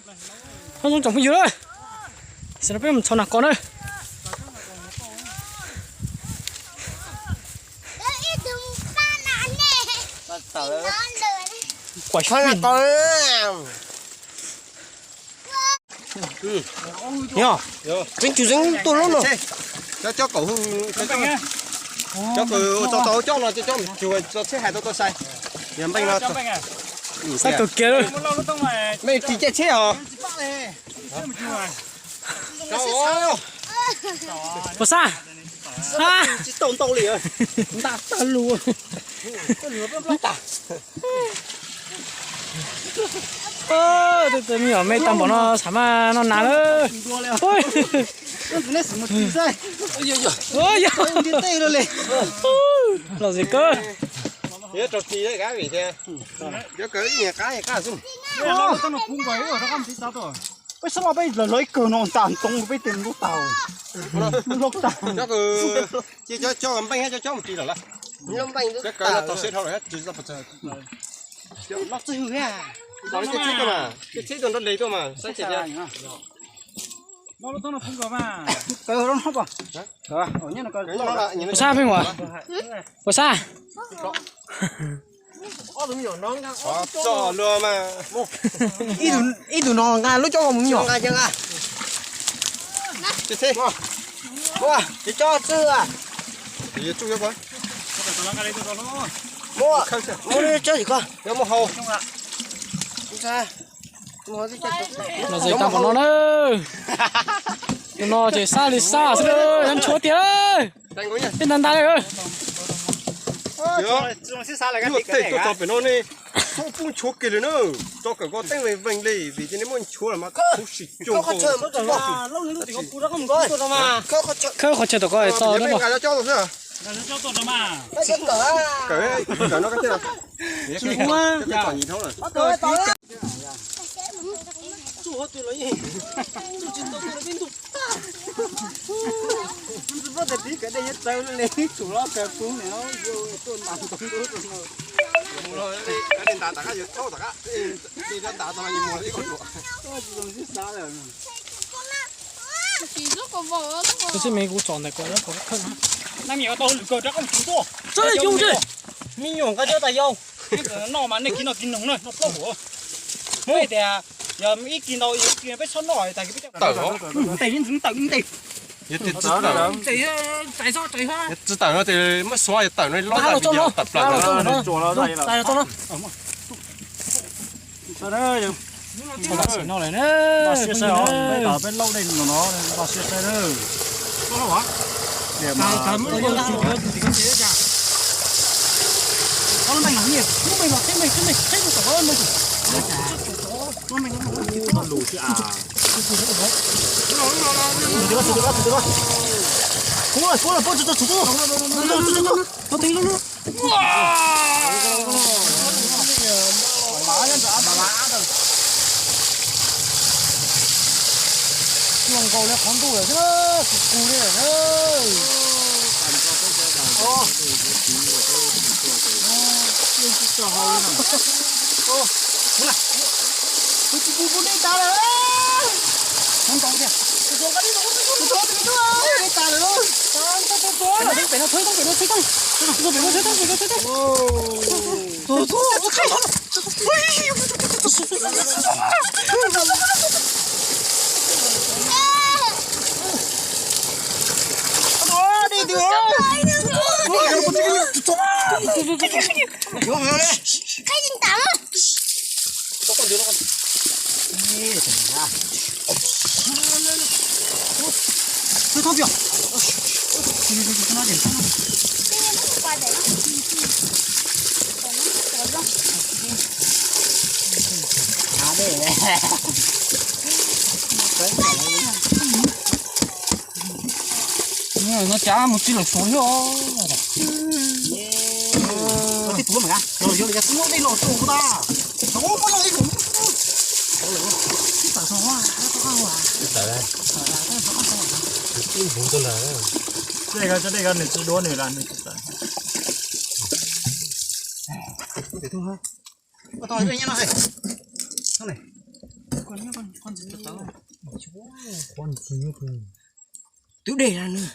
Nyob zoo tsoom phooj ywg na, tam sim no peb mus txhos nas kos na. Kuam xyov nas kos. Yog, tseem tsum zeeg tuaj lub no. Cov, cov kaum, cov, cov kaum tso tau coj no, cov, cov mus cuag tso tsheb hais tau tau sai. Yog npeej no. Saib kawg kiag lawm. Mej ris caij tsheb os. Puas sab? Tsis tau ntau li. Nta tag lus. Tej me nyuam me tag npaum no xav mas noj nas lawm. Los zis kawg. Peb sab los peb lawv lawv ib kawg no nta ntoo peb tes ntuj tag. Loj tag. Ces cov coj npeej thiab cov coj mus ris lawm lawm. Cov kawg no tau siab dhau lawm tsis tau pes tsawg. Los txij hwj thiab. Los li caij tsheb tuaj mas, caij tsheb tuaj nrov leg tuaj mas saib ces. Puas sab pheej uas? Puas sab? Txog luag mas. Ib tug no nqa lub coj mus nyuam. Ces coj txwj. Muab, muab lub coj yim koj. Los zes tag npaum no na. Tus no ces sab li sab xwb, nchuav tiag. Tej ntag ntag li. Nyuam tej tuaj txog pem no ne, txhob pub nchuav kiag li na. Tso kawm koj teeb veej veej li vim tias nej muab nchuav los mas khuv xim cuag nkaus. Khawb qhov chaw tom ko tso na. Kawm, kawm no koj thiaj los. Tab sis me kuv tsom ntawm ko, ko khawb na. Me nyuam nqa cov tas yau. Noj mas nej kis noj kis noog na, noj plaub huv. Muab tias yog ib kis ntau, ib kis peb txhob noj tas kis peb coj tawm. Ntes ntawm ntes. Yog tias tsis tawm, yog tsis tawm no ces muab xuav, yog tawm no lob tawm plaws. Peb laub dej no no, npaj siab saib na. Nkaus li qhov ntuj lawm xwb, kuv kuv li lawm. Tsis pub pub dej tas lawm. Qhov nkaus tiag. Dej tas lawm. Pem no, pem no, pem no, pem no. No cas mus tsis lawm suav thiab. Tib tug mas, yog yog yog tsis muaj dej los rau kuv tas. Tib tawm so, tib tawm, tib tawm. Dej ko, dej ko nws tsis duab nws las nws tsis tawm. Ua tau ib nyob no. Twb dej na nws.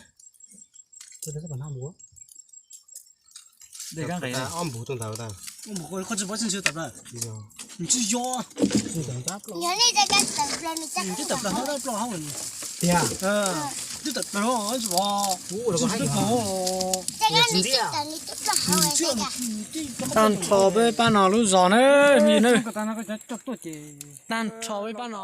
Koj tsis paub tsis ntsib tawm plaws. Ntsib yo. Nws twb tawm plaws hauv dab plaub hauv. Tiag. Twb tawm plaws hauv. Tag nrho peb pab no lub zos na, me na. Tag nrho peb pab no.